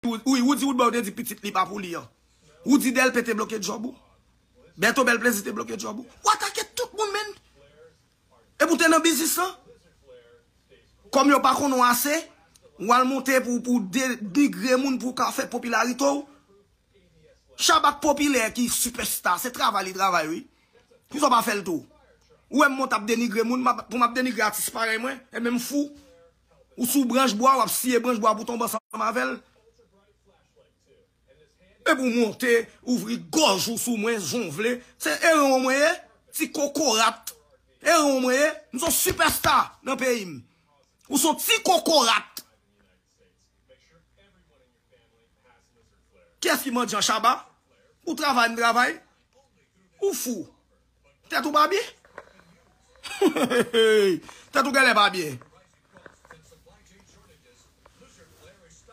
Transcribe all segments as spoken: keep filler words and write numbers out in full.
Woody, Woody Woodboy te di pitit li pa pou li an. Woody Delpé te bloke djòb ou. Berto Belplezi te bloke djòb ou. Ou atake tout moun, menn. Epi w te nan biznis lan. Kòm yo pa konnen w ase, w al monte pou, pou denigre moun pou w ka fè popilarite w. Shabba k popilè ki sipèsta, se travay li travay, wi. Poukisa w pa fè l tou? Ou wè m monte ap denigre moun, m ap, pou m ap denigre atis parèy mwen, e menm fou. Ou sou branch bwa, w ap siye branch bwa pou tonbe ansanm avè l. Epi w monte, ouvri gòj ou sou mwen, jan w vle. Se eran w mwen ye, ti kokorat. Eran w mwen ye, m se yon sipèsta nan peyi m. Ou se yon ti kokorat. Kiyès ki mandyan, Shabba? Ou travay, m travay. Ou fou. Tèt ou pa byen? Tèt ou genlè pa byen.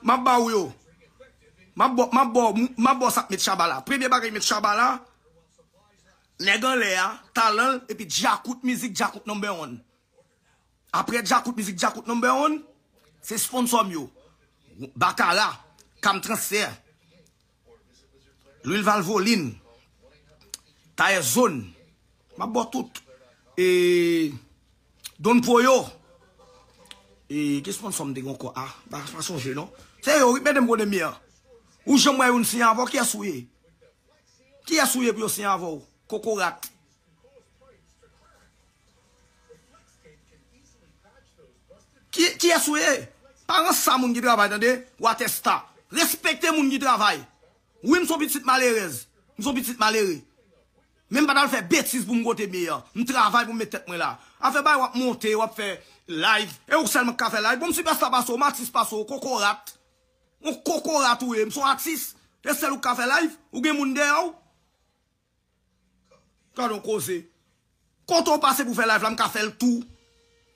M ap ba w yo. M ap ba w, m ap ba w, m ap ba w sa k met Shabba la. Premye bagay ki met Shabba la, nèg anlè a, talan l, epi Djakout mizik, Djakout number one. Apre Djakout mizik, Djakout number one, se sponsò m yo. Bakara, Kam Transfè, Lwil Valvoline, Tayè Zòn, m ap ba w tout. E, Don Poyo. E, ki sponsò m te gen ankò? A, pa, pa sonje non. Se yo, wi, mete m kote m ye an. Ou janm wè youn siyen avè w, kiyès ou ye? Kiyès ou ye pou yo siyen avè w? Kokorat. Ki, kiyès ou ye? Pa ranse a moun ki travay, tande? Ou atèsta. Respekte moun ki travay. Wi, m se yon pitit malerèz. M se yon pitit malere. Men m pa t al fè betiz pou m kote m ye an. M travay pou m met tèt mwen la. Afè bay w ap monte, w ap fè live. E ou sèlman k ka fè live. Bon, m sipèsta pase w, m atis pase w, kokorat. Yon kokorat ou ye, m se yon atis. E sèl ou k ka fè live, ou gen moun dèyè w. Gade yon koze. Kote w pase pou fè live la, m ka fè l tou.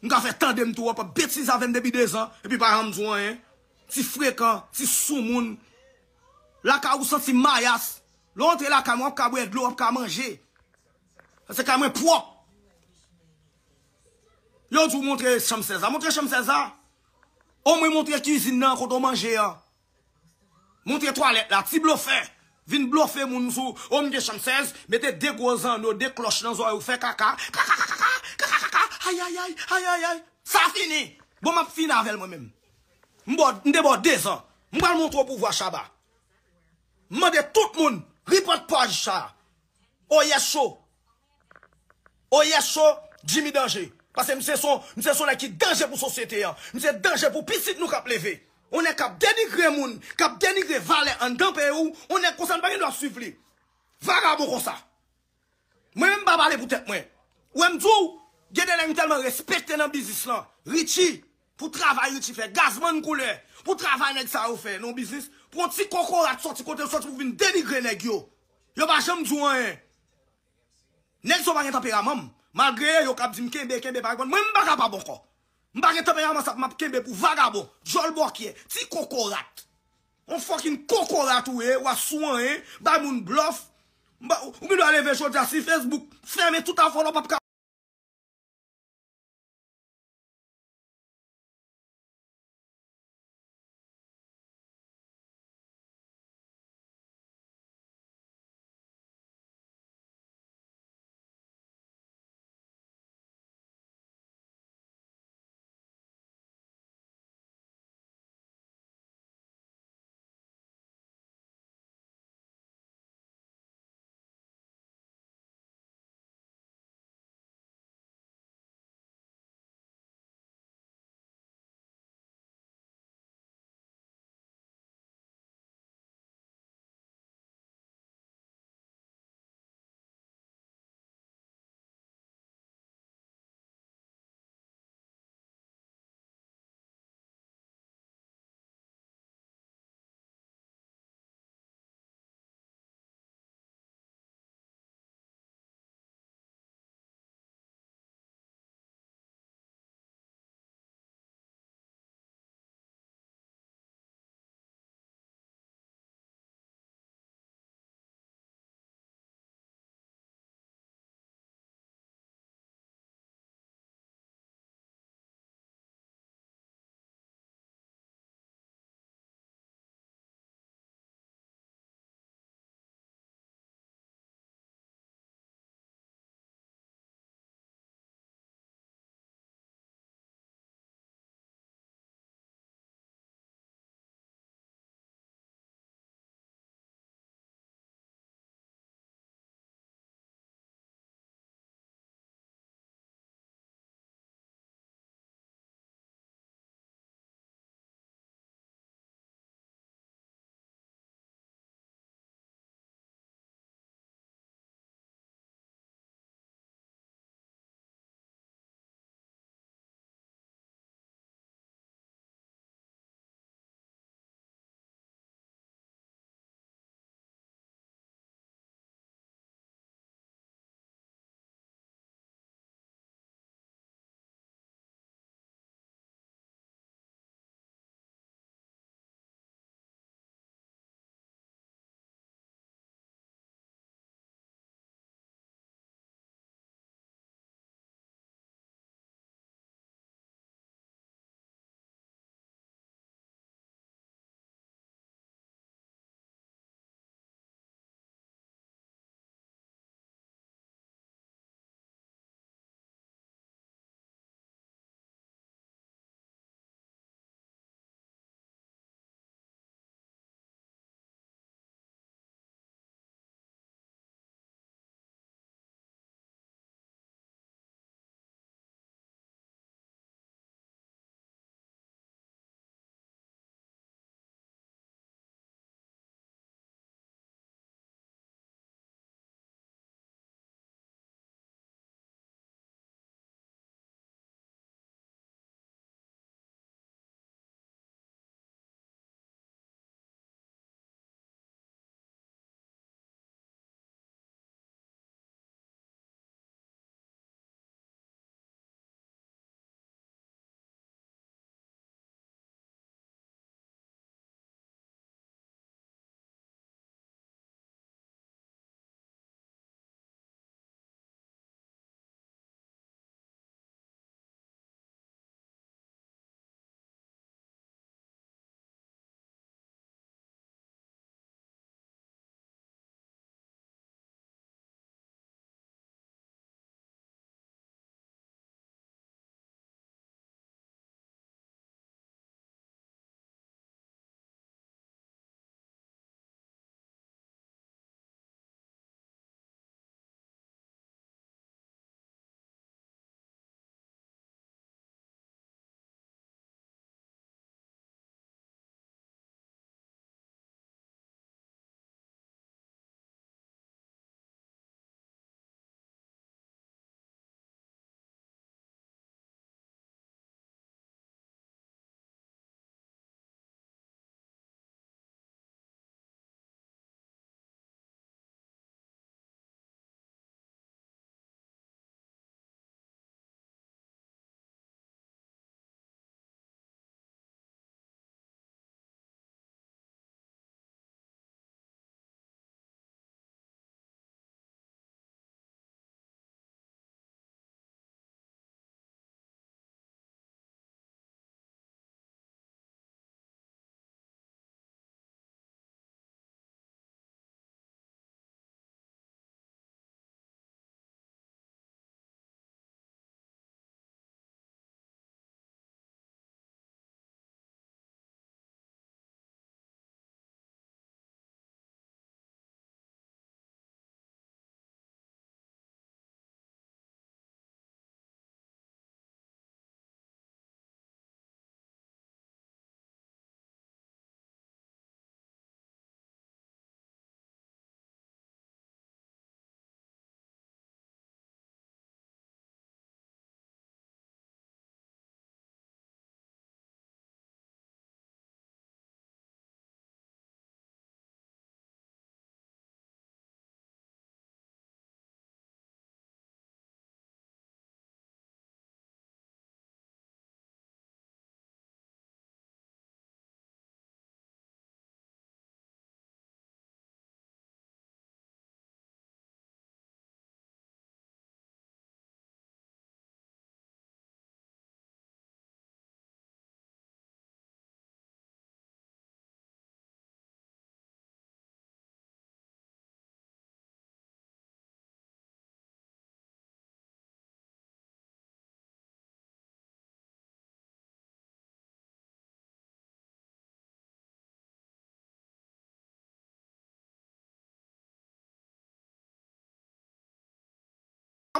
M ka fè tande m tou, w ap ap betize avè m depi dezan, epi pa janm di w anyen. Ti frekan, ti soumoun. Lakay ou santi mayas. Lè w antre lakay mwen, w ap ka bwè dlo, w ap ka manje. Paske kay mwen pwòp. Yo di w montre chanm sèz la. Montre chanm sèz la. Omwen montre kizin nan kote w manje an. Montre twalèt la. Ti blofè. Vin blofe moun sou. O, m gen chanm sèz. Mete de gwo zanno, de klòch nan zòrèy ou, fè kaka. Kaka, kaka, kaka, kaka, kaka. Ayayay, ayayay. Sa fini. Bon, m ap fini avè l mwen menm. M ba w, m te ba w dezan. M pral montre w pouvwa Shabba. M mande tout moun, report paj sa. Oyè cho. Oyè cho, Jimmy danje. Paske misye se yon, misye se yon nèg ki danje pou sosyete an. Misye danje pou pitit nou k ap leve. Yon nèg k ap denigre moun, k ap denigre valè anndan peyi w. Yon nèg konsa, nou pa gen dwa swiv li. Vagabon konsa. Mwen menm m pa pale pou tèt mwen. Ou wè m di w, gen de nèg m tèlman respekte nan biznis lan. Richie, pou travay Richie fè, Gazman koulè, pou travay nèg sa yo fè nan biznis, pou yon ti kokorat sòti kote l sòti pou vin denigre nèg yo. Yo pa janm di w anyen. Nèg sa yo pa gen tanperaman m. Malgre yo k ap di m kenbe, kenbe, pa reponn. Mwen, m pa kapab ankò. M pa gen tanperaman sa pou m ap kenbe pou vagabon, djòl bòkyè, ti kokorat. Yon fucking kokorat ou ye, w ap sou anyen, bay moun blòf. M pa, ou gen dwa leve jodi a si Facebook fèmen tout afè w la, w p ap ka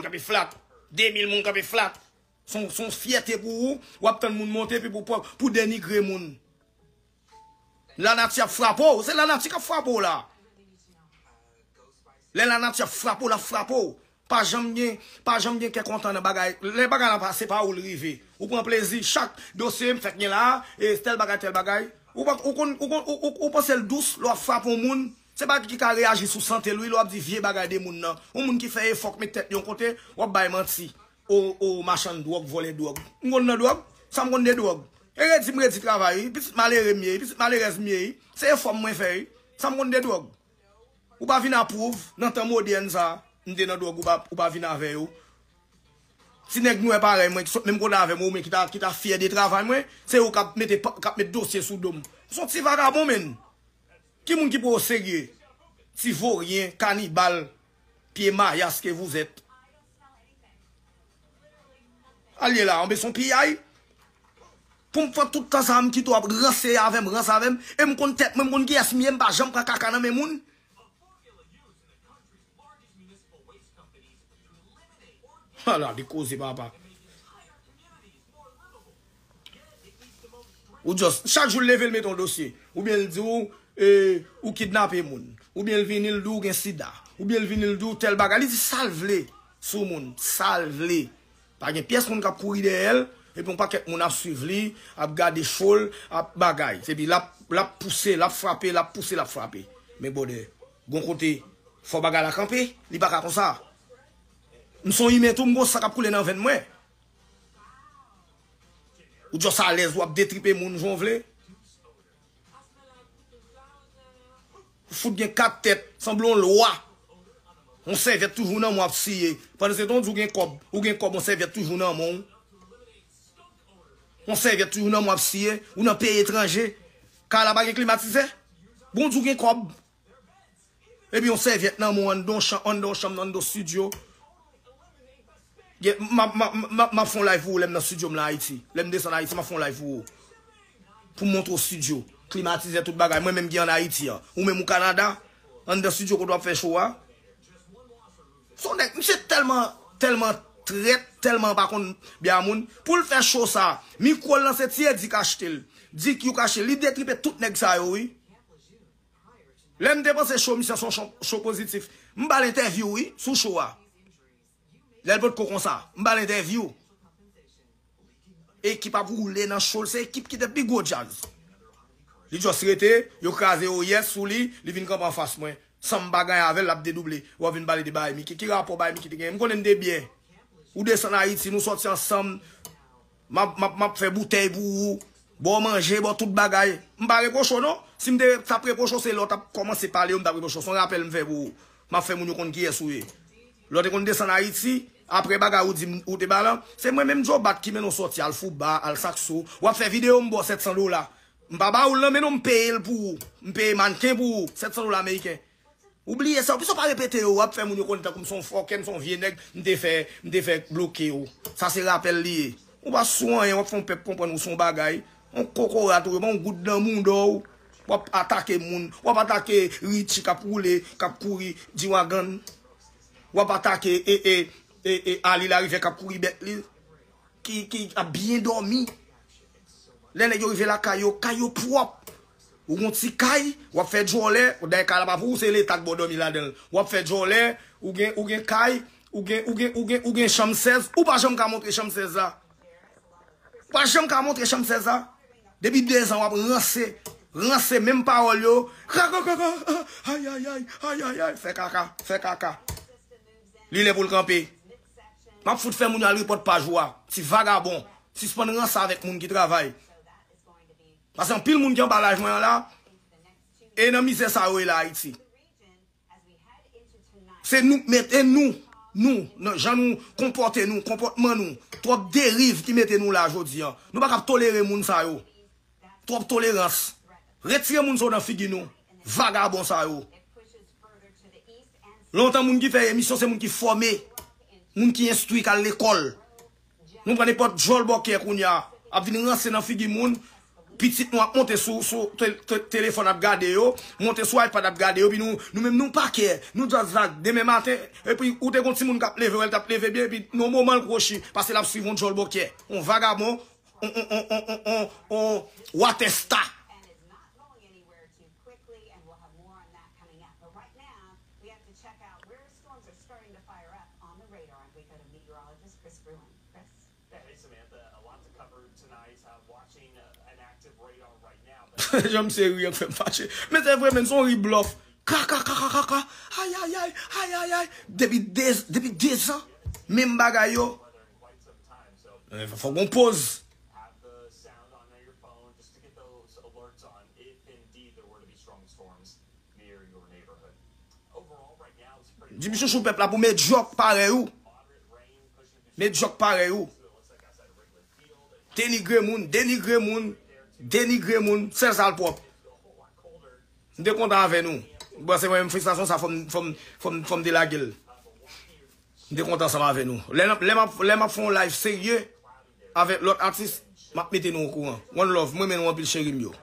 kanpe flat. De mil moun kanpe flat. Se yon, se yon fyète pou ou, w ap tann moun monte epi pou, pou, pou denigre moun. Lanati ap frape w, se lanati k ap frape w la. Lè lanati ap frape w, l ap frape w. Pa janm gen, pa janm gen kè kontan nan bagay. Lè bagay la pase pa ou l rive. Ou pran plezi, chak dosye m fèk gen la, e tèl bagay, tèl bagay. Ou pa, ou konn, ou konn, ou, ou, ou panse l dous, lè w ap frape yon moun, se pa ki ka reyaji sou sante l, wi, lè w ap di vye bagay de moun nan. Yon moun ki fè efò, k met tèt li yon kote, w ap bay manti. O, o, machann dwòg, vòlè dwòg. M konn nan dwòg? Sa m konn de dwòg? E redi m redi travay, wi. Pitit malere m ye, wi. Pitit malerèz m ye, wi. Se efò m mwen fè, wi. Sa m konn de dwòg? Ou pa vin apwouv, nan tan modèn sa, m te nan dwòg, ou pa, ou pa vin avè yo. Ti nèg nwè parèy mwen, ki sot menm kote avè mwen, oubyen ki ta, ki ta fyè de travay mwen, se yo k ap mete, k ap met dosye sou do m. M se yon ti vagabon, menn. Ki moun ki pran w serye? Ti voryen, kanibal, pye mayas ke vous êtes. Al ye la, anbe son piyay. Pou m fè tout tan sa, m kite w ap ranse avè m, ranse avè m. E m konn tèt mwen, m konn kiyès m ye, m pa janm pran kaka nan men moun. Ala de koze, papa. Ou just, chak jou l leve, l mete yon dosye. Oubyen l di w, e, ou kidnape moun. Oubyen l vini, l di w gen sida. Oubyen l vini, l di w tèl bagay. Li di sa l vle sou moun. Sa l vle. Pa gen pyès moun k ap kouri dèyè l. Epi yon pakèt moun ap swiv li, ap gade cho l, ap bagay. Epi l ap, l ap pouse, l ap frape, l ap pouse, l ap frape. Men bòdè, gon kote, fò bagay la kanpe, li pa ka konsa. M se yon imen tou, m gon san k ap koule nan venn mwen. Ou just alèz, w ap detripe moun jan w vle. Ou fout gen kat tèt, sanble yon lwa. Yon sèvyèt toujou nan men w ap siye. Pandan se tan, w di w gen kòb, ou gen kòb, yon sèvyèt toujou nan men w. Yon sèvyèt toujou nan men w ap siye, ou nan peyi etranje. Kay la pa gen klimatizè. Bon, w di w gen kòb. Epi yon sèvyèt nan men w anndan yon chanm, anndan yon chanm, anndan yon estidyo. Gen, m ap, m ap, m ap, m ap fè yon live pou ou lè m nan estidyo m la Ayiti. Lè m desann Ayiti, m ap fè yon live pou ou. Pou m montre w estidyo. Klimatizè, tout bagay. Mwen menm ki ann Ayiti an. Ou menm ou Kanada. Anndan estidyo kote w ap fè cho a. Se yon nèg, misye tèlman, tèlman trèt, tèlman pa konn byen a moun. Pou l fè cho sa, mikwo l lan se Ti Edi k achte l. Dik Youk achte l. Li detripe tout nèg sa yo, wi. Lè m te panse cho misye se yon cho, cho pozitif, m ba l entèvyou, wi, sou cho a. Lè l potko konsa, m ba l entèvyou. Ekip ap woule nan cho l, se ekip ki te pi gwo djaz. Li just rete, yo kraze oyès sou li, li vin kanpe anfas mwen. San m pa ganyan avè l, l ap dedouble. W ap vin pale de Bay Miki. Ki rapò Bay Miki te genyen? M konnen n te byen. Ou desann Ayiti, nou sòti ansanm. M ap, m ap, m ap fè boutèy pou ou. Ba w manje, ba w tout bagay. M pa repwoche w non. Si m te t ap repwoche w, se lè w t ap kòmanse pale yo m t ap repwoche w. Se yon rapèl m fè pou ou. M ap fè moun yo konn kiyès ou ye. Lè w te konn desann Ayiti, apre bagay ou di m ou te ba lan, se mwen menm Joe Bat ki mennen w sòti al Fouba, al Saxo. W ap fè videyo m ba w sèt san dola. M pa ba ou l nan men non, m peye l pou ou. M peye mannken pou ou, sèt san dola ameriken. Ou bliye sa, ou pito pa repete yo, w ap fè moun yo konnen tankou m se yon fòkè, m se yon vye nèg, m te fè, m te fè bloke yo. Sa se rapèl li ye. Ou pa sou anyen, w ap fè yon pèp konprann ou se yon bagay. Yon kokorat ou ye, pa yon goud nan mouda w. W ap atake moun, w ap atake Richie k ap woule, k ap kouri G-Wagon. W ap atake e, e, e, e, Ali Larivye k ap kouri bèt li. Ki, ki ap byen dòmi. Lè nèg yo rive lakay yo, kay yo pwòp. Ou gon ti kay, w ap fè djòlè, dayè kay la pa pou ou, se Leta k ba w dòmi ladan l. W ap fè djòlè, ou gen, ou gen kay, ou gen, ou gen, ou gen, ou gen chanm sèz, ou pa janm ka montre chanm sèz la. Ou pa janm ka montre chanm sèz la. Depi dezan w ap ranse, ranse menm pawòl yo. Kaka, kaka, ayayay, ayayay, fè kaka, fè kaka. Li lè pou l kanpe. M ap fout fè moun yo al repòt paj ou a. Ti vagabon. Sispann ranse avèk moun ki travay. Paske anpil moun ki anba live mwen an la, e nan mizè sa yo ye la Ayiti. Se nou k mete nou, nou, nan jan nou konpòte nou, konpòtman nou, twòp deriv ki mete nou la jodi an. Nou pa kab tolere moun sa yo. Twòp tolerans. Retire moun sa yo nan figi nou. Vagabon sa yo. Lontan moun ki fè emisyon se moun ki fòme. Moun ki enstwi k al lekòl. Nou pran nenpòt djòl bòkè kounye a. Ap vin ranse nan figi moun. Pitit nou ap monte sou, sou te- te- telefòn ap gade yo, monte sou iPad ap gade yo, epi nou, nou menm nou pa kè, nou just vag demen maten, epi ou te gon timoun k ap leve, wè l t ap leve byen, epi nan moman l kwochi, paske l ap swiv yon djòl bòkyè, yon vagabon, yon, yon, yon, yon, yon, yon, yon watèsta. Jan misye ri an k fè m fache. Men se vre, men se yon ri blòf. Ka, ka, ka, ka, ka, ka. Ay, ay, ay, ay, ay, ay. Depi de, depi de zan, menm bagay yo. Eh, fò gon poz. Jimmy Chouchou, pèp la pou medyòk parèy ou. Medyòk parèy ou. Denigre moun, denigre moun, denigre moun, sèl sa l pwòp. M te kontan avè nou. Bon, se mwen menm fristrasyon sa, fò m, fò m, fò m, fò m delage l. M te kontan ansanm avè nou. Lè n ap, lè m ap, lè m ap fè yon live serye avèk lòt atis, m ap mete nou okouran. One love, mwen renmen nou anpil cheri m yo.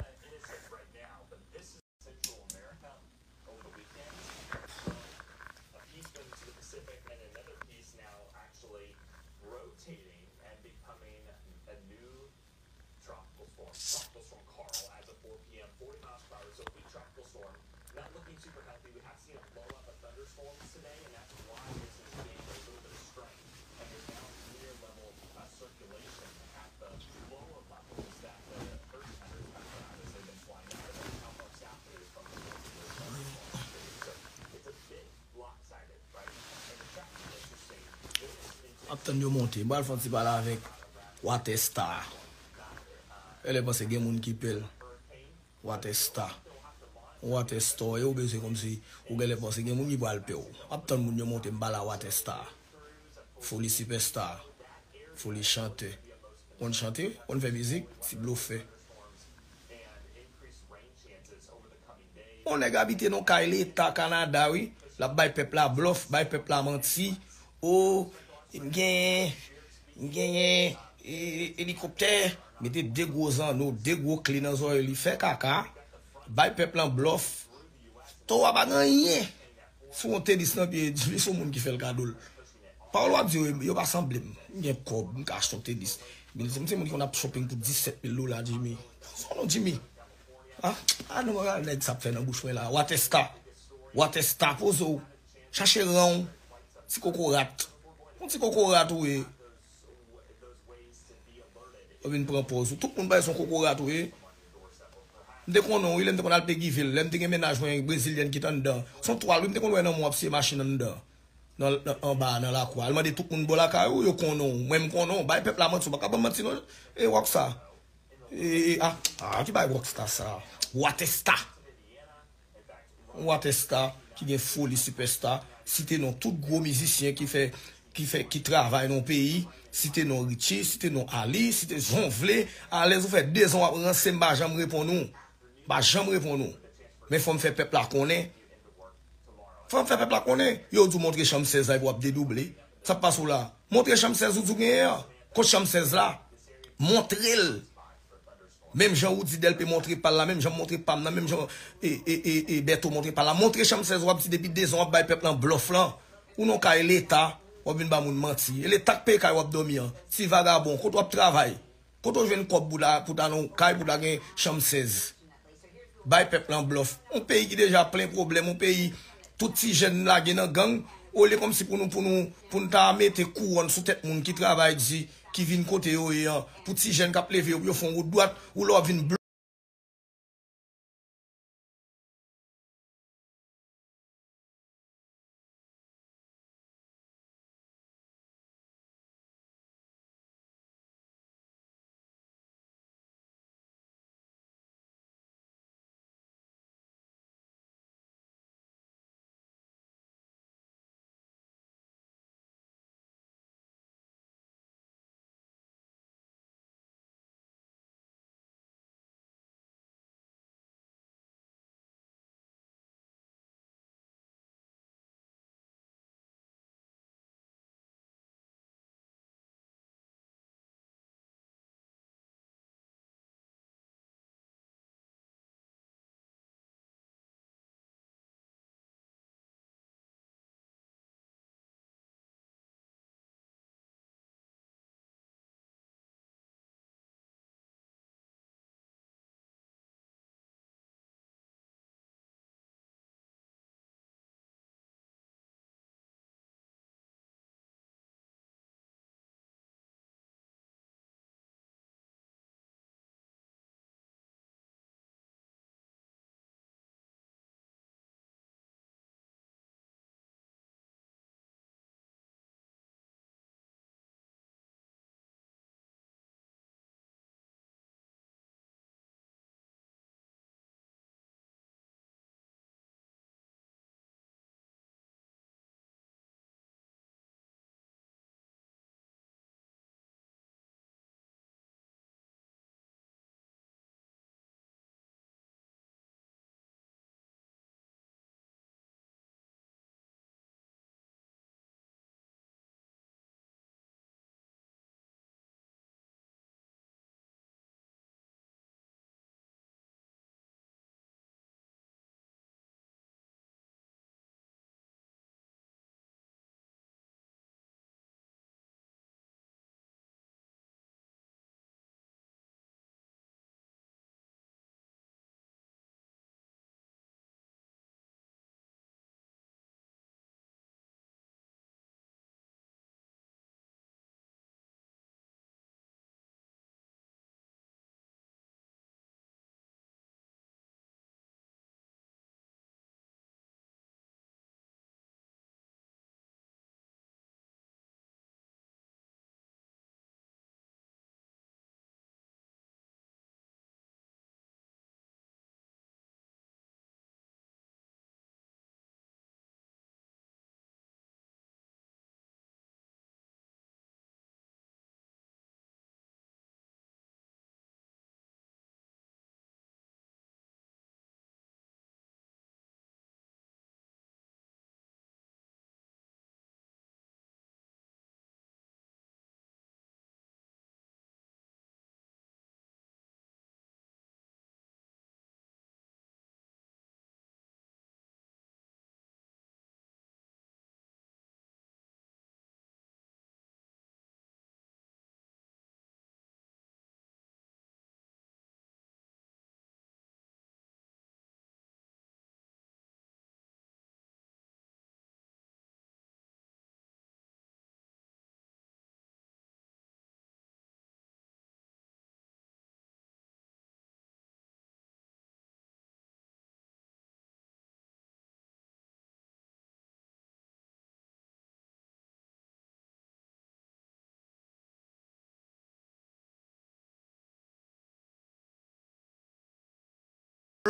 Ap tann yo monte. M pral fè yon ti pale avèk Water Star. Genlè panse gen moun ki pè l. Water Star. Water Star, e ou bezwen kòmsi ou genlè panse gen moun ki pral pè w. Ap tann moun yo monte, m pale a Water Star. Foli sipèsta. Foli chantè. Konn chante, konn fè mizik, ti blofè. Yon nèg abite nan kay leta Kanada, wi. L ap bay pèp la blòf, bay pèp la manti. O, m genyen, m genyen, e, e, elikoptè. Mete de gwo zanno, de gwo kle nan zòrèy li. Fè kaka. Bay pèp lan blòf. Towa pa gen anyen. Si w yon tenis nan pye, di li se yon moun ki fè l kado l. Pawòl w ap di yo, yo pa sanble m. M gen kòb, m ka achte yon tenis. Men se m se moun ki konn ap shopping pou disèt mil dola, Jimmy. Son non, Jimmy. Ah, ah, non, ah, nèg sa ap fè nan bouch mwen la. Watèsta. Watèsta, poze w. Chache ran w. Ti kokorat. Yon ti kokorat ou ye. Ou vin pran pòz ou. Tout moun pa se yon kokorat ou ye. M te konnen w, wi, lè m te konn al Pegyville. Lè m te gen mennaj mwen, brezilyèn ki t anndan. Se yon twal, wi, m te konn wè nan mwen w ap siye machin anndan. Nan, nan, anba, nan lakou a. Al mande tout moun bò lakay ou, yo konnen w. Mwen, m konnen w. Bay pèp la manti, ou pa ka ban m manti, non. E, wòk sa. E, e, a, a, ki bay wòk sa, sa. Watèsta. Yon watèsta ki gen foli sipèsta, site non tout gwo mizisyen ki fè, ki fè, ki travay nan yon peyi, site non Richie, site non Ali, site jan w vle, alèz ou fè de zan w ap ranse m pa janm reponn ou. M pa janm reponn ou. Men fò m fè pèp la konnen. Fò m fè pèp la konnen. Yo di w montre chanm sèz la epi w ap dedouble. Sa k pase w la? Montre chanm sèz ou di w genyen an. Kot chanm sèz la? Montre l. Menm jan Roody Delpé montre pa l la, menm jan m montre pa m nan, menm jan, e, e, e, e, Bertho montre pa l la. Montre chanm sèz w ap di depi de zan w ap bay pèp lan blòf lan. Ou nan kay Leta, w ap vin ba moun manti. E Leta k peye kay w ap dòmi an. Ti vagabon, kote w ap travay? Kote w jwenn kòb pou ta, pou ta nan kay, pou ta gen chanm sèz? Bay pèp lan blòf. Yon peyi ki deja plen pwoblèm, yon peyi tout ti jèn lage nan gang, olye kòmsi pou nou, pou nou, pou n ta mete kouwòn sou tèt moun ki travay di, ki vin kote yo ye an, pou ti jèn k ap leve yo, pou yo fè yon wout dwat, ou lè w ap vin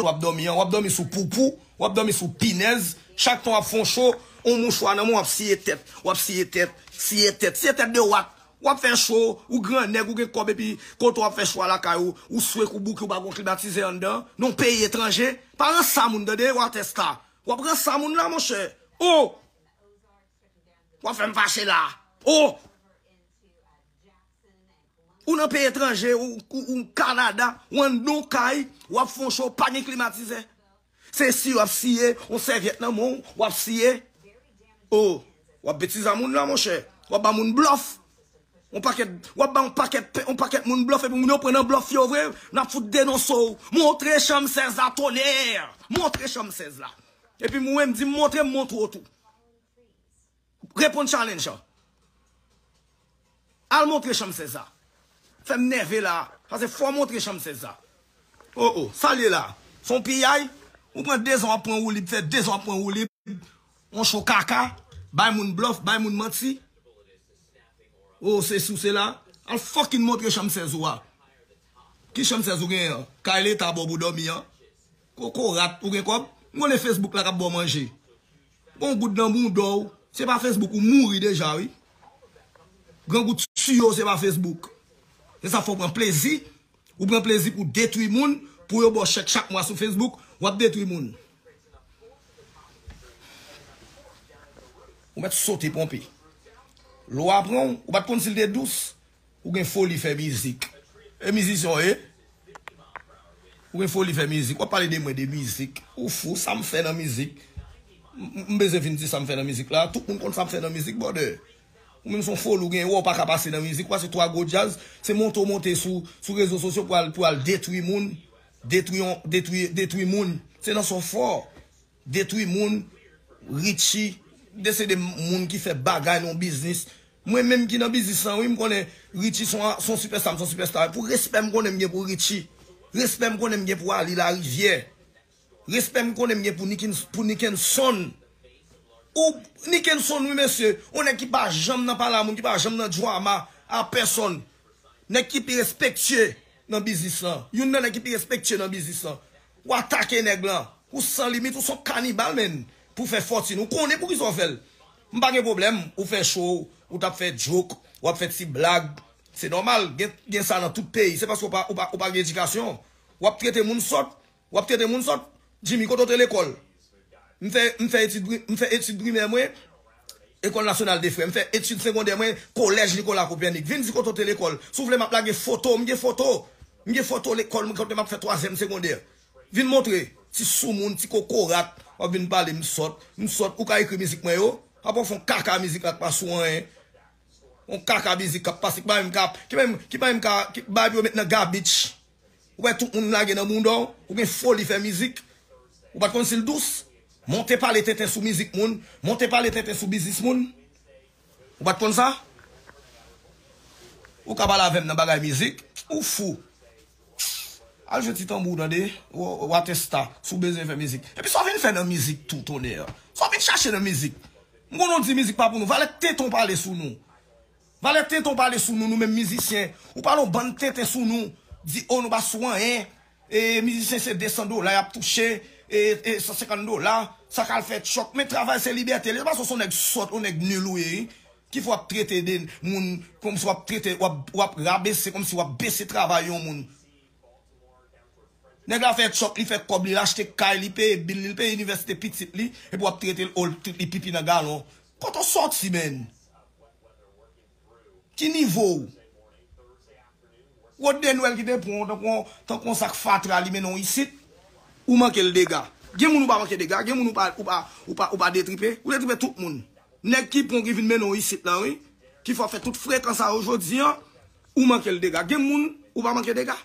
w ap dòmi an, w ap dòmi sou poupou, w ap dòmi sou pinèz. Chak tan w ap fè yon cho, yon mouchwa nan men w, w ap siye tèt, w ap siye tèt, siye tèt, siye tèt de wat. W ap fè cho, ou grannèg, ou gen kòb, epi kote w ap fè cho a lakay ou, ou swek, ou bouke, ou pa gon klimatizè anndan, nan yon peyi etranje. Pa ranse a moun, tande, w a tèsta. W ap ranse a moun la, monchè. O! W ap fè m fache la. O! Ou nan peyi etranje, ou, ou, ou Kanada, ou anndan yon kay, w ap fè yon cho, pa gen klimatizè. Se si w ap siye, yon sèvyèt nan men w, w ap siye. O, w ap betize a moun la, monchè. W ap ba moun blòf. Yon pakèt, w ap ba yon pakèt, pe- yon pakèt moun blòf, epi moun yo pran nan blòf yo vre, n ap fout denonse w. Montre chanm sèz la, tonè! Montre chanm sèz la. Epi mwen, m di, montre, m montre w tou. Reponn challenge an. Al montre chanm sèz la. Fè m nève la. Paske fò w montre chanm sèz la. O, o, sa l ye la? Se yon piyay? Ou pran dezan w ap pran woulib, fè dezan w ap pran woulib. Yon cho kaka. Bay moun blòf, bay moun manti. O, se sou se la. Al fucking montre chanm sèz ou a. Ki chanm sèz ou genyen an? Kay leta ba w pou dòmi an? Kokorat, ou gen kòb? M konnen Facebook la k ap ba w manje. Gon goud nan bounda w, se pa Facebook ou mouri deja, wi. Gran goud tiyo, se pa Facebook. Se sa fè w pran plezi. Ou pran plezi pou detwi moun, pou yo ba w chèk chak mwa sou Facebook, w ap detwi moun. Ou mèt sote ponpe. Lwa pran w, ou pa t konn si l te dous. Ou gen foli fè mizik. E mizisyen w ye? Ou gen foli fè mizik. W ap pale de mwen de mizik. Ou fou, sa m fè nan mizik? M, m, m bezwen vin di sa m fè nan mizik la. Tout moun konn sa m fè nan mizik, brother. Ou menm se yon foli, ou gen wè w pa ka pase nan mizik. Ou pase twa gwo djaz, se monte w monte sou, sou rezo sosyo pou al, pou al detwi moun. Detwi yon, detwi, detwi moun. Se nan sa w fò. Detwi moun, Richie, de se de moun ki fè bagay nan biznis. Mwen menm ki nan biznis lan, wi, m konnen Richie se yon, se yon sipèsta, m se yon sipèsta. Pou respè m konnen m gen pou Richie, respè m konnen m gen pou Ali Larivière, respè m konnen m gen pou Nikin-, pou Nickenson. Ou, Nickenson, wi, mesye, yon nèg ki pa janm nan pale a moun, ki pa janm nan dwama a pèsonn. Nèg ki pi respektye nan biznis lan. Youn nan nèg ki pi respektye nan biznis lan. Ou atake nèg lan. Ou san limit, ou se yon kanibal, menn. Pou fè fòtin. Ou konnen poukisa w fè l. M pa gen pwoblèm. Ou fè cho, ou t ap fè joke, w ap fè ti blag. Se nòmal. Gen, gen sa nan tout peyi. Se paske w pa, ou pa, ou pa gen edikasyon. W ap trete moun sòt. W ap trete moun sòt. Jimmy, kote w te lekòl? M fè, m fè etid pri-, m fè etid primè mwen, École Nationale des Frères. M fè etid segondè mwen, Collège Nicolas Copernic. Vin di kote w te lekòl. Si w vle, m ap lage foto. M gen foto. M gen foto lekòl mwen kote m ap fè twazyèm segondè. Vin montre. Ti soumoun, ti kokorat. W ap vin pale m sòt. M sòt. Ou ka ekri mizik mwen yo. Apa w fè yon kaka mizik la k pa sou anyen. Yon kaka mizik k ap pase. Ki bay m k ap, ki bay m, ki bay m k ap, ki bay pou yo met nan gabich. Ou wè tout moun lage nan bounda w, ou gen foli fè mizik. Ou pa t konn si l dous. Monte pale tenten sou mizik moun, monte pale tenten sou biznis moun. Ou pa t konn sa? Ou ka pale avè m nan bagay mizik, ou fou. Al jwe ti tanbou, tande, w-, w-, watèsta, si w bezwen fè mizik. Epi sa w vin fè nan mizik tou, tonnè. Sa w vin chache nan mizik. M konn nou di mizik pa pou nou. Valè tenten w pale sou nou. Valè tenten w pale sou nou, nou menm mizisyen. Ou pale yon bann tenten sou nou. Di, o, nou pa sou anyen. E mizisyen se de san dola y ap touche. E, e san senkant dola. Sa k al fè tchòk. Men travay se libète. Li pa se yon nèg sòt, yon nèg nil ou ye, wi. Ki fè w ap trete de moun kòmsi w ap trete, w ap, w ap rabese, kòmsi w ap bese travay yon moun. Nèg la fè tchòk, li fè kòb, li achte kay, li peye bil li, li peye inivèsite pitit li, epi w ap trete l, o, li pipi nan galon. Kote w sòti, menn? Ki nivo w? Rod Denwèl ki te pran w tankou yon, tankou yon sak fatra, li mennen w isit, ou manke l dega. Gen moun ou pa manke dega, gen moun ou pa, ou pa, ou pa, ou pa detripe, ou detripe tout moun. Nèg ki pran w ki vin mennen w isit la, wi, ki fè w fè tout frekan sa yo jodi an, ou manke l dega. Gen moun ou pa manke dega.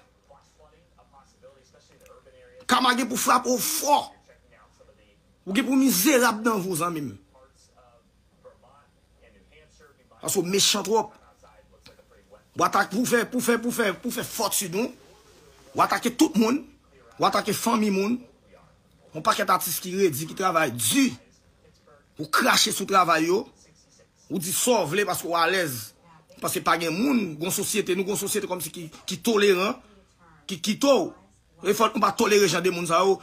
Kama gen pou frape w fò. Ou gen pou mizerab nan vi w, zanmi m. Paske w mechan twòp. W atake pou fè, pou fè, pou fè, pou fè fòtin ou. W atake tout moun. W atake fanmi moun. Yon pakèt atis ki redi, ki travay di. Ou krache sou travay yo. Ou di sa w vle paske w alèz. Paske pa gen moun, gon sosyete, nou gon sosyete kòmsi ki, ki toleran, ki kite w. E fòk nou pa tolere jan de moun sa yo.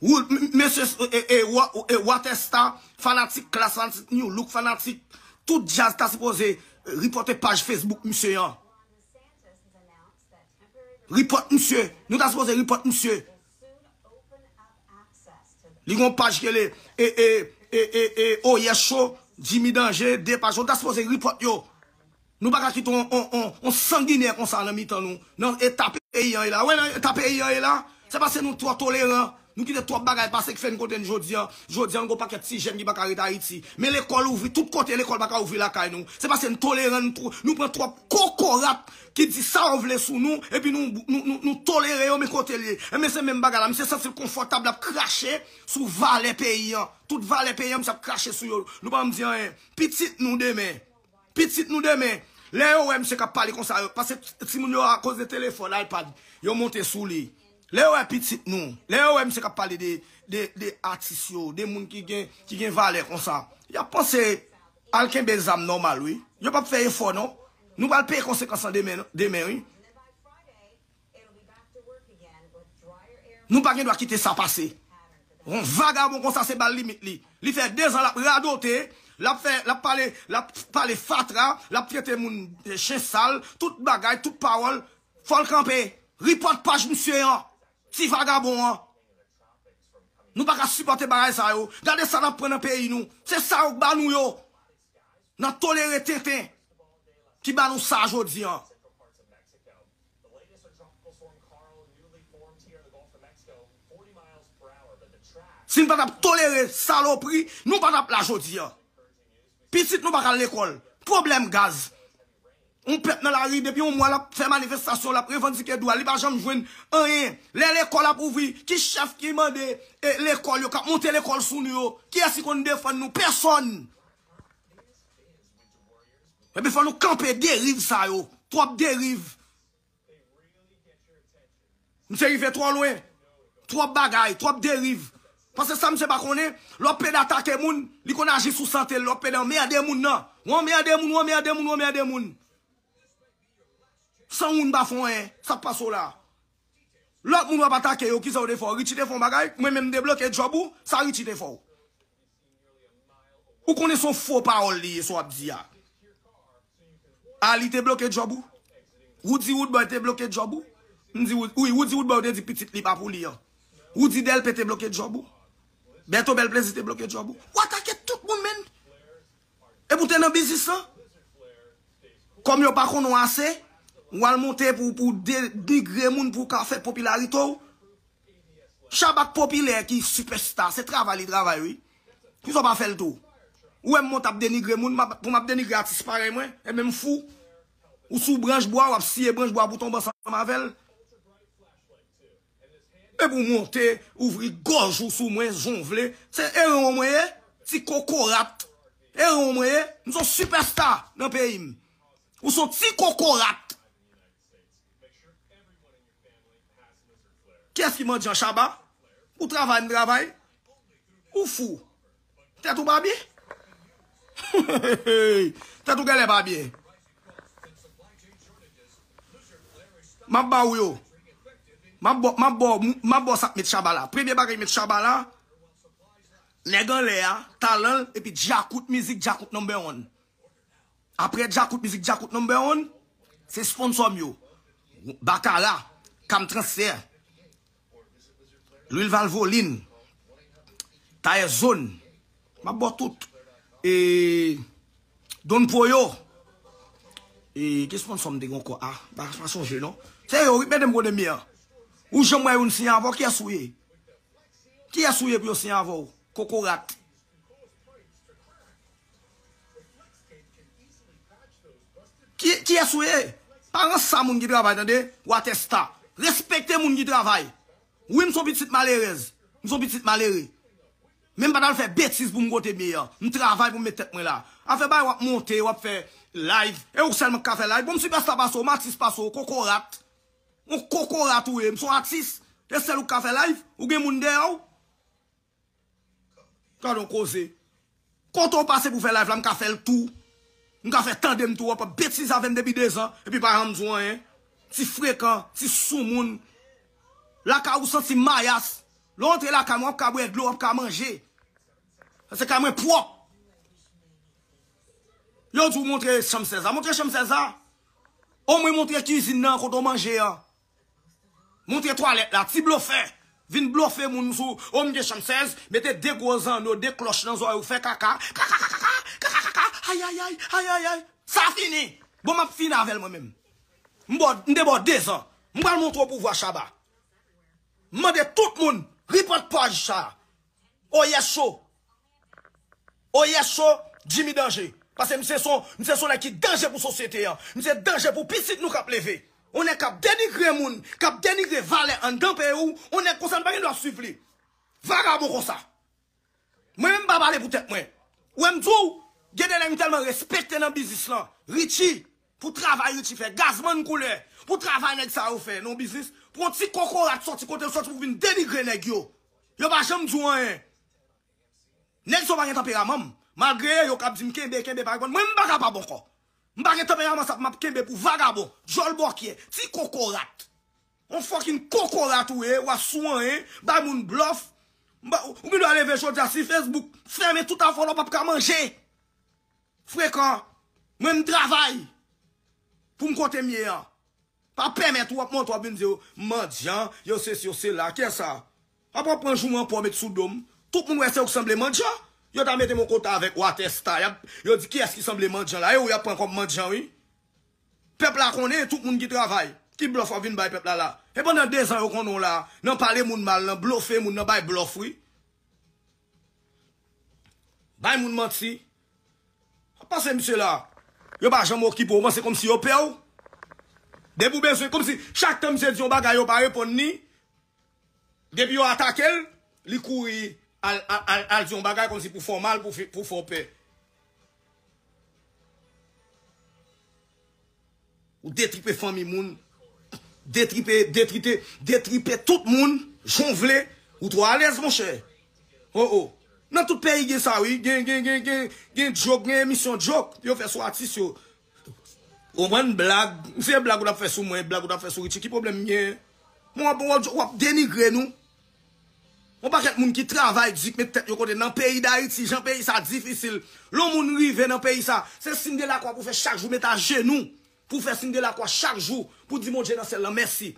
Ou, m- mesye, e, e, e, Wa- e, Waterstar, fanatik Klass, fanatik New Look, fanatik tout djaz ta sipoze repòte paj Facebook misye an. Repòt misye. Nou ta sipoze repòt misye. Li gon paj ki rele e, e, e, e, e, Oyè Cho, Jimmy Danje, de paj. Nou ta sipoze repòt yo. Nou pa ka kite on, on, on, on sanginè konsa nan mitan nou. Nan eta peyi an ye la. Wè nan eta peyi an ye la. Se paske nou twò toleran. Nou kite twòp bagay pase ki fè n kote n jodi an. Jodi an, nou gon pakèt ti jèn ki pa ka ret Ayiti. Men lekòl ouvri, tout kote lekòl pa ka ouvri lakay nou. Se paske n toleran, nou, tro- nou pran twòp kokorat ki di sa yo vle sou nou, epi nou, nou, nou, nou tolere yo, men kote l ye. Enben se menm bagay la, misye santi l konfòtab, l ap krache sou valè peyi an. Tout valè peyi an, misye ap krache sou yo. Nou pa janm di anyen. Pitit nou demen. Pitit nou demen. Lè yo wè misye k ap pale konsa, yo, paske timoun yo akoz de telefòn, iPad, yo monte sou li. Lè yo wè pitit nou, lè yo wè misye k ap pale de, de, de atis yo, de moun ki gen, ki gen valè konsa, y ap panse al kenbe zam nòmal, wi. Yo p ap fè efò, non. Nou pral peye konsekans lan demen, demen, wi. Nou pa gen dwa kite sa pase. Yon vagabon konsa se ba l limit li. Li fè dezan l ap radote, l ap fè, l ap pale, l ap pale fatra, l ap trete moun chen sal, tout bagay, tout pawòl. Fò l kanpe. Repòt paj misye an. Ti vagabon an. Nou pa ka sipòte bagay sa yo. Gade sa n ap pran nan peyi nou. Se sa yo k ba nou yo. N ap tolere tenten ki ba nou sa jodi an. Si n pa t ap tolere salopri, nou pa t ap la jodi an. Pitit nou pa ka al lekòl. Pwoblèm gaz. Yon pèp nan lari depi yon mwa l ap fè manifestasyon, l ap revandike dwa, li pa janm jwenn anyen. Lè lekòl ap ouvri, ki chèf ki mande e, lekòl yo, k ap monte lekòl sou nou yo? Kiyès ki konn defann nou? Pèsòn. Epi fò nou kanpe deriv sa yo. Twòp deriv. Misye rive twò lwen. Twòp bagay, twòp deriv. Paske sa misye pa konnen, lè w ap plede atake moun, li konn aji sou sante l, lè w ap plede anmède moun nan. Ou anmède moun, ou anmède moun, ou anmède moun. San moun pa fè anyen, sa k pase w la? Lòt moun w ap atake yo, kisa yo te fè w? Richie te fè yon bagay, mwen menm m debloke djòb ou, sa Richie te fè w? Ou konnen se yon fo pawòl li ye, sa w ap di a. Ali te bloke djòb ou? Woody Woodboy te bloke djòb ou? M di, Wood- wi, Woody Woodboy te di pitit li pa pou li an. Woody Delpé te bloke djòb ou? Berto Bèl Plezi te bloke djòb ou? Ou atake tout moun, menn. Epi w te nan biznis lan? Kòm yo pa konnen w ase, w al monte pou, pou denigre moun, pou w ka fè popilarite w. Shabba k popilè ki sipèsta, se travay li travay, wi. Kisa w pa fè l tou? Ou wè m monte ap denigre moun, m ap- pou m ap denigre atis parèy mwen, e menm fou. Ou sou branch bwa, w ap siye branch bwa pou tonbe ansanm avè l. Epi w monte, ouvri gòj ou sou mwen, jan w vle. Se eran w mwen ye, ti kokorat. Eran w mwen ye, m se yon sipèsta nan peyi m. Ou se yon ti kokorat. Kiyès ki mandyan, Shabba? Ou travay, m travay. Ou fou. Tèt ou pa byen? Tèt ou genlè pa byen. M ap ba ou yo. M ap ba, m ap ba, m ap ba sa k met Shabba la. Premye bagay met Shabba la, nèg anlè a, talan l, epi Djakout mizik, Djakout number one. Apre Djakout mizik, Djakout number one, se sponsò m yo. Bakara, Kam Transfè, Lwil Valvoline, Tayè Zòn, m ap ba w tout. E, Don Poyo. E, ki sponsò m te gen ankò? A, pa, pa sonje non. Se yo, wi, mete m kote m ye an. Ou janm wè youn siyen avè w, kiyès ou ye? Kiyès ou ye pou yo siyen avè w? Kokorat. Ki, kiyès ou ye? Pa ranse a moun ki travay, tande? Watèsta. Respekte moun ki travay. Wi, m se yon pitit malerèz. M se yon pitit malere. Men m pa t al fè betiz pou m kote m ye an. M travay pou m met tèt mwen la. Afè bay w ap monte, w ap fè live. E ou sèlman k ka fè live. Bon, m sipèsta pase w, m atis pase w, kokorat. Yon kokorat ou ye, m se yon atis. E sèl ou k ka fè live? Ou gen moun dèyè w? Gade yon koze. Kote w pase pou fè live la, m ka fè l tou. M ka fè tande m tou, w ap ap betize avè m depi dezan, epi pa janm di w anyen. Ti frekan, ti soumoun. Lakay ou santi mayas. Lè w antre lakay mwen, w ap ka bwè dlo, w ap ka manje. Paske kay mwen pwòp. Yo di w montre chanm sèz la. Montre chanm sèz la. Omwen montre kizin nan kote w manje an. Montre twalèt la. Ti blofè. Vin blofe moun sou. O m gen chanm sèz. Mete de gwo zanno, de klòch nan zòrèy ou fè kaka. Kaka, kaka, kaka, kaka, kaka. Ayayay, ayayay. Sa fini. Bon, m ap fini avè l mwen menm. M bò, m te bò de zan. M pral montre w pouvwa Shabba. M mande tout moun, report paj sa. Oyè cho. Oyè cho, Jimmy danje. Paske misye se yon, misye se yon nèg ki danje pou sosyete an. Misye danje pou pitit nou k ap leve. Yon nèg k ap denigre moun, k ap denigre valè anndan peyi w. Yon nèg konsa nou pa gen dwa swiv li. Vagabon konsa. Mwen menm m pa pale pou tèt mwen. Ou wè m di w, gen de nèg m tèlman respekte nan biznis lan. Richie, pou travay Richie fè. Gazman koulè, pou travay nèg sa yo fè nan biznis. Pou yon ti kokorat sòti kote l sòti pou vin denigre nèg yo. Yo pa janm di w anyen. Nèg sa yo pa gen tanperaman m. Malgre yo k ap di m kenbe, kenbe, pa reponn. Mwen m pa kapab ankò. M pa gen tanperaman sa pou m ap kenbe pou vagabon, djòl bòkyè, ti kokorat. On fucking kokorat ou ye, w ap sou anyen, bay moun blòf. M ba- Ou gen dwa leve jodi a si Facebook fèmen tout afè w la, w p ap ka manje. Frekan, mwen m travay pou m kote m ye an. Pa pèmèt ou ap monte w ap vin di yo mandyan, yo sesi, yo sela. Kiyès sa? Apre w pran jouman pa w met sou do m. Tout moun wè se ou k sanble mandyan. Yo ta mete m yon kota avèk Water Star. Y ap, yo di kiyès ki sanble mandyan la. E ou y ap pran kòm mandyan, wi. Pèp la konnen tout moun ki travay, ki blòf w ap vin bay pèp la la. E pandan de zan yo konnen w la, nan pale moun mal, nan blofe moun, nan bay blòf, wi. Bay moun manti. Ap pase misye la. Yo pa janm okipe w, panse kòmsi yo pè w. Depi w bezwen, kòmsi chak tan misye di yon bagay, yo pa reponn li. Depi yo atake l, li kouri al, al, al, al di yon bagay kòmsi pou fè w mal, pou fè, pou fè w pè. Ou detripe fanmi moun, detripe, detrite, detripe tout moun, jan w vle, ou twò alèz, monchè. Oh, oh. Nan tout peyi gen sa, wi. Gen, gen, gen, gen, gen joke, gen emisyon joke. Yo fè sou atis yo. Ou konprann blag. Se blag ou t ap fè sou mwen, blag ou t ap fè sou Richie. Ki pwoblèm m gen? Mwen, w ap, w ap, w ap denigre nou. Yon pakèt moun ki travay di k met tèt yo kote nan peyi Dayiti, jan peyi sa difisil. Lè yon moun rive nan peyi sa, se siy de lakwa pou fè chak jou, met ajenou. Pou fè siy de lakwa chak jou, pou di Bondye nan syèl lan mèsi.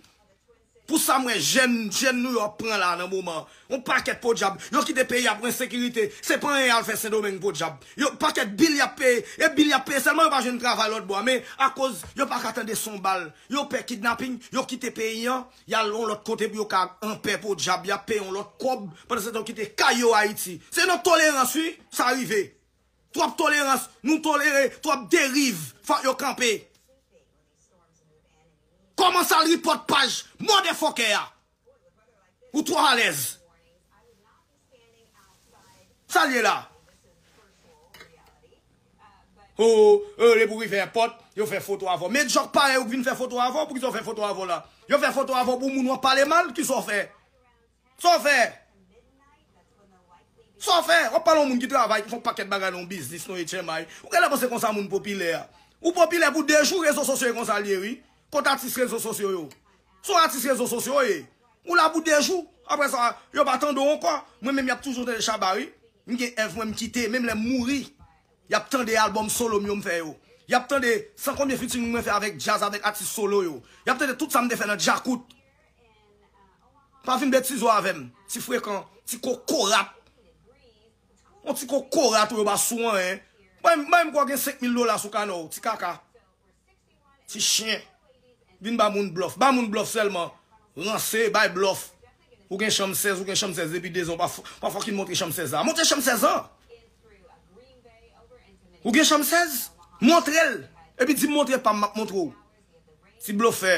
Pou sa m wè jèn, jèn nou yo ap pran la nan moman. Yon pakèt podyab. Yo kite peyi a pou ensekirite. Se pa anyen y al fè Sendomeng podyab. Yo pakèt bil y ap peye. E bil y ap peye sèlman yo pa jwenn travay lòt bò a. Men akoz yo pa ka tande son bal. Yo pè kidnaping. Yo kite peyi an. Y al yon lòt kote pou yo ka anpè podyab. Y ap peye yon lòt kòb. Pandan se tan yo kite kay yo Ayiti. Se nan tolerans wi. Sa rive. Twòp tolerans. Nou tolere. Twòp deriv. Fòk yo kanpe. Kòmanse al report paj motherfucker a. Ou twò alèz. Sa l ye la? Oh, oh, depi w rive èpòt, yo fè foto avè w. Men djòk parèy ou k vin fè foto avè w, poukisa yo fè foto avè w la? Yo fè foto avè w pou moun w ap pale mal, kisa w fè? Sa w fè? Sa w fè? W ap pale yon moun ki travay, ki fè yon pakèt bagay nan yon biznis, nan H M I. Ou genlè panse konsa moun popilè a. Ou popilè pou de jou, rezo sosyo e konsa l ye, wi. Kot atis rezo sosyo yo? Se yon atis rezo sosyo w ye. Ou la pou de jou. Apre sa, yo pa tande w ankò. Mwen menm, y ap toujou tande Shabba, wi. M gen èv mwen m kite, menm lè m mouri. Y ap tande albòm solo m yo m fè yo. Y ap tande san konbyen featuring mwen fè avèk djaz, avèk atis solo yo. Y ap tande tout sa m te fè nan Djakout. Pa vin betize w avè m. Ti frekan, ti kokorat. Yon ti kokorat ou yo pa sou anyen. Mwen, mwen m kwè w gen senk mil dola sou kanè w, ti kaka. Ti chen. Vin ba moun blòf. Ba moun blòf sèlman. Ranse, bay blòf. Ou gen chanm sèz, ou gen chanm sèz depi de zan. Pa, pa fucking montre chanm sèz la. Montre chanm sèz lan. Ou gen chanm sèz? Montre l. Epi di m montre pa m, m ap montre w. Ti blofè.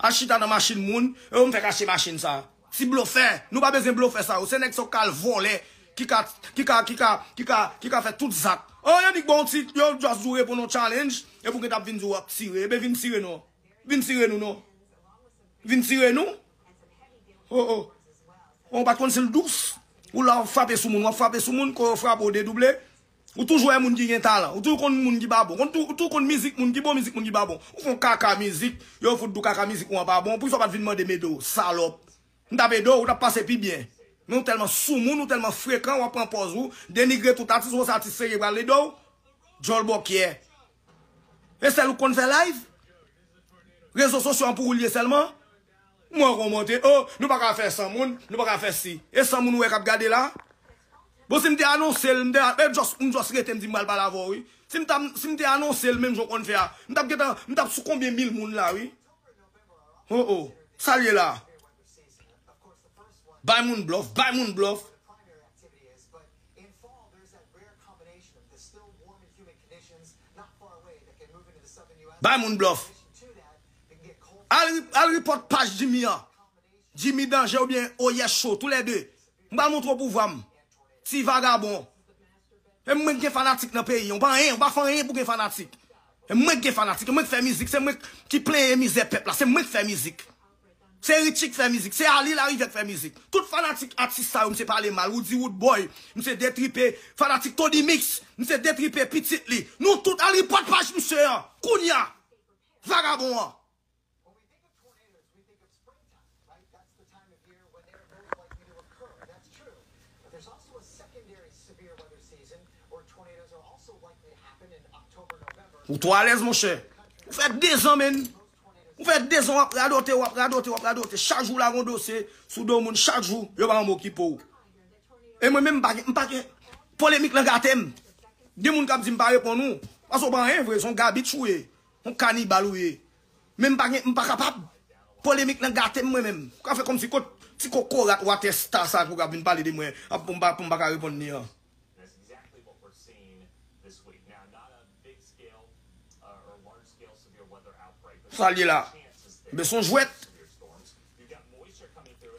Al chita nan machin moun. E yo m fèk achte machin sa. Ti blofè. Nou pa bezwen blofè sa yo. Se nèg sa yo k al vòlè. Ki ka, ki ka, ki ka, ki ka, ki ka fè tout zak. Oh, yo di k ba w yon ti, yo just di w reponn yon challenge. Epi w gentan ap vin di w ap tire. Ebyen vin tire non. Vin tire nou non. Vin tire nou. Oh, oh. Ou pa t konn si l dous. Ou la w ap frape sou moun, w ap frape sou moun, kon yo frape w dedouble. Ou toujou wè moun ki gen talan. Ou toujou konn moun ki pa bon. Ou toujou konn mizik moun ki bon, mizik moun ki pa bon. Ou fè yon kaka mizik, yo fout di w kaka mizik ou an pa bon. Poukisa w pa t vin mande m ede w, salòp? M t ap ede w, ou t ap pase pi byen. Men ou tèlman soumoun, ou tèlman frekan, w ap pran pòz ou, denigre tout atis, ou se atis serye pral ede w. Djòl bòkyè. E sèl ou konn fè live? Rezo sosyo an pou ou l ye sèlman? Mwen kòmante, oh, nou pa ka fè san moun, nou pa ka fè si. E san moun ou wè k ap gade la? Bon, si m te anonse l, m te, e just, m just rete, m di m pral pale avè w, wi. Si m t ap, si m te anonse l menm jan w konn fè a, m t ap gentan, m t ap sou konbyen mil moun la, wi. Oh, oh, sa l ye la? Bay moun blòf, bay moun blòf. Bay moun blòf. Al, al report paj Jimmy an. Jimmy Danje oubyen Oyè Cho, toulède. M pral montre w pouvwa m. Ti vagabon. E mwen k gen fanatik nan peyi an. Ou pa anyen, ou pa fè anyen pou gen fanatik. E mwen k gen fanatik, e mwen k fè mizik, se mwen ki plenyen mizè pèp la, se mwen k fè mizik. Se Richie k fè mizik, se Ali Larivière k fè mizik. Tout fanatik atis sa yo, misye pale mal. Roody Roodboy, misye detripe. Fanatik Tony Mix, misye detripe pitit li. Nou tout al report paj misye an. Kounya. Vagabon an. Ou twò alèz, monchè. Ou fè dezan, menn. Ou fè dezan w ap radote, w ap radote, w ap radote. Chak jou w lage yon dosye sou do moun, chak jou, yo pa janm okipe w. E mwen menm, m pa gen, m pa gen, polemik lan gate m. Gen moun k ap di m pa reponn ou. Paske w pa anyen vre, se yon gabitch ou ye. Yon kanibal ou ye. Men m pa gen, m pa kapab. Polemik lan gate m mwen menm. Ou ka fè kòmsi kot ti kokorat watè sta sa pou k ap vin pale de mwen, ap pou m pa, pou m pa ka reponn li an. Sa l ye la. Men se yon jwèt.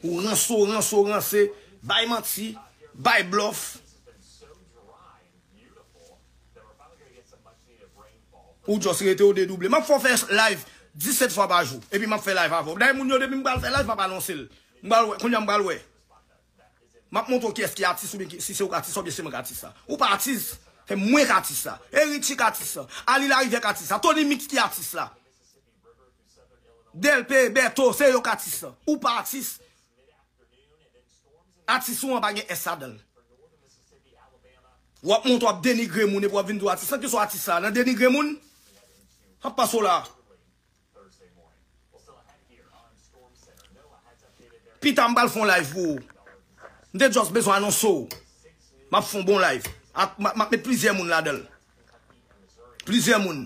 Ou ranse, ou ranse, ou ranse. Bay manti. Bay blòf. Ou just rete, ou dedouble. M ap fè w fè live disèt fwa pa jou. Epi m ap fè live avè w. Dayè moun yo, depi m pral fè live, m ap anonse l. M pral wè, kounye a m pral wè. M ap montre w kiyès ki atis oubyen ki, si se ou k atis sa oubyen se mwen k atis sa. Ou pa atis, se mwen k atis sa. E Richie k atis sa. Ali Larivière k atis sa. Tony Mix ki atis la. Delpe, Berto, se yo k atis sa. Ou pa atis. Atis ou an pa gen S ladan l. W ap monte w ap denigre moun epi w ap vin di w atis. Sa ki sou atis sa? Nan denigre moun? Sa ap pase w la. Pita m pral fè yon live pou ou. M te just bezwen anonse w. M ap fè yon bon live. Ak, m ap, m ap met plizyè moun ladan l. Plizyè moun.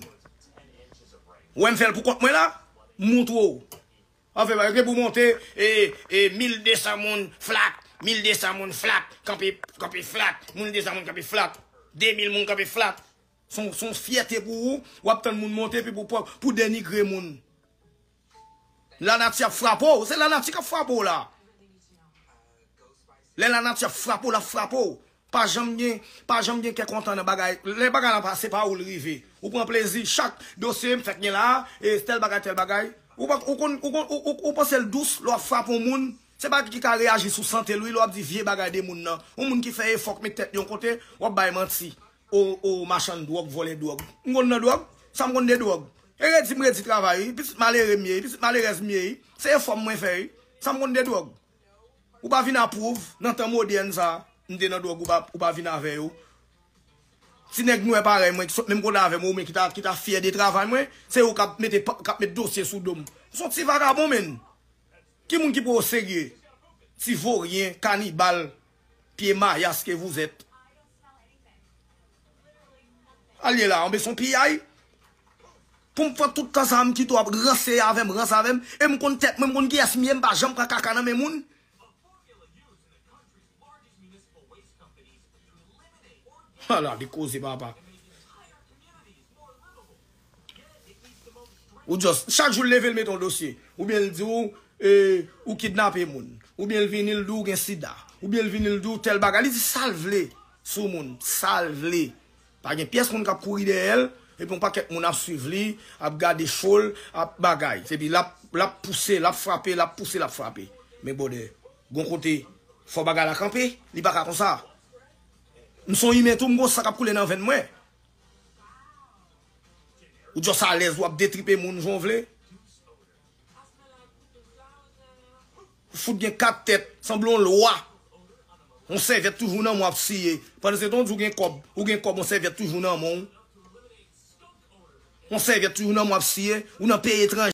Ou wè m fè l pou kont mwen la? M montre w. Anfen, pa gen pou monte, e, e, mil de san moun flat, mil de san moun flat, kanpe, kanpe flat, mil de san moun kanpe flat, de mil moun kanpe flat. Se yon, se yon fyète pou ou, w ap tann moun monte epi pou, pou, pou denigre moun. Lanati ap frape w, se lanati k ap frape w la. Lè lanati ap frape w, l ap frape w. Pa janm gen, pa janm gen kè kontan nan bagay. Lè bagay la pase pa ou l rive. Ou pran plezi, chak dosye m fèk gen la, e tèl bagay, tèl bagay. Ou pa, ou konn, ou konn, ou, ou, ou panse l dous, lè w ap frape yon moun, se pa ki ka reyaji sou sante l, wi, lè w ap di vye bagay de moun nan. Yon moun ki fè efò, k met tèt li yon kote, w ap bay manti. O, o, machann dwòg, vòlè dwòg. M konn nan dwòg? Sa m konn de dwòg? E redi m redi travay, wi. Pitit malere m ye, wi. Pitit malerèz m ye, wi. Se efò m mwen fè, wi. Sa m konn de dwòg? Ou pa vin apwouv, nan tan modèn sa, m te nan dwòg, ou pa, ou pa vin avè yo. Ti nèg nwè parèy mwen, ki sot menm kote avè m, oubyen ki ta, ki ta fyè de travay mwen, se yo k ap mete, k ap met dosye sou do m. M se yon ti vagabon, menn. Ki moun ki pran w serye? Ti voryen, kanibal, pye mayas ke vous êtes. Al ye la, anben se yon piyay. Pou m fè tout tan sa a, m kite w ap ranse avè m, ranse avè m. E m konn tèt mwen, m konn kiyès m ye, m pa janm pran kaka nan men moun. Ala de koze, papa. Ou just, chak jou l leve, l mete yon dosye. Oubyen l di w, e, ou kidnape moun. Oubyen l vini, l di w gen sida. Oubyen l vini, l di w tèl bagay. Li di sa l vle sou moun. Sa l vle. Pa gen pyès moun k ap kouri dèyè l. Epi yon pakèt moun ap swiv li, ap gade show l, ap bagay. Epi l ap, l ap pouse, l ap frape, l ap pouse, l ap frape. Men bwòdè, gon kote, fò bagay la kanpe, li pa ka konsa. M se yon imen tou, m gon san k ap koule nan venn mwen. Ou just alèz, w ap detripe moun jan w vle. Ou fout gen kat tèt, sanble yon lwa. Yon sèvyèt toujou nan men w ap siye. Pandan se tan w di w gen kòb, ou gen kòb, yon sèvyèt toujou nan men w. Yon sèvyèt toujou nan men w ap siye, ou nan peyi etranje.